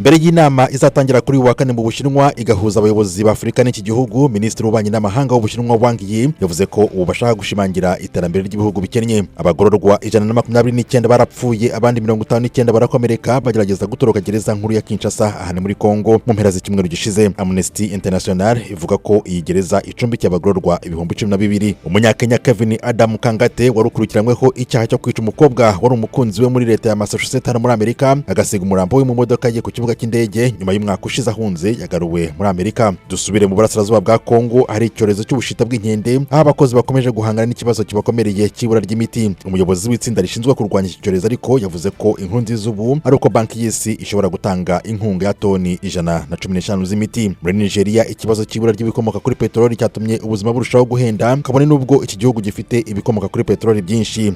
Mbere y'inama izatangira kuri uyu wa kane mu Bushinwa, igahuza abayobozi ba Afurika n'iki gihugu, Minisitiri w'Ububanyi n'Amahanga w'Ubushinwa, Wang Yi, yavuze ko ubu bashaka gushimangira iterambere ry'ibihugu bikennye. Abagororwa 129 barapfuye, abandi 59 barakomereka bagerageza gutoroka gereza nkuru ya Kinshasa, aha ni muri Kongo, mu mpera z'icyumweru gishize. Amnesty International ivuga ko iyi gereza icumbikiye abagororwa 12,000. Umunyakenya Kevin Adam Kangate, wari ukurikiranyweho icyaha cyo kwica umukobwa wari umukunzi we muri leta ya Massachusetts hano muri Amerika, agasiga umurambo we mu modoka ye ku kibuga cy'indege nyuma y'umwaka ushize ahunze, yagaruwe muri Amerika. Dusubire mu burasirazuba bwa Kongo, hari icyorezo cy'ubushita bw'inkende, aho abakozi bakomeje guhangana n'ikibazo kibakomereye cy'ibura ry'imiti. Umuyobozi w'itsinda rishinzwe kurwanya iki cyorezo ariko yavuze ko inkuru nziza ubu ari uko Banki y'Isi ishobora gutanga inkunga ya toni 115 z'imiti. Muri Nigeria, ikibazo cy'ibura ry'ibikomoka kuri peteroli cyatumye ubuzima burushaho guhenda, kabone n'ubwo iki gihugu gifite ibikomoka kuri peteroli byinshi.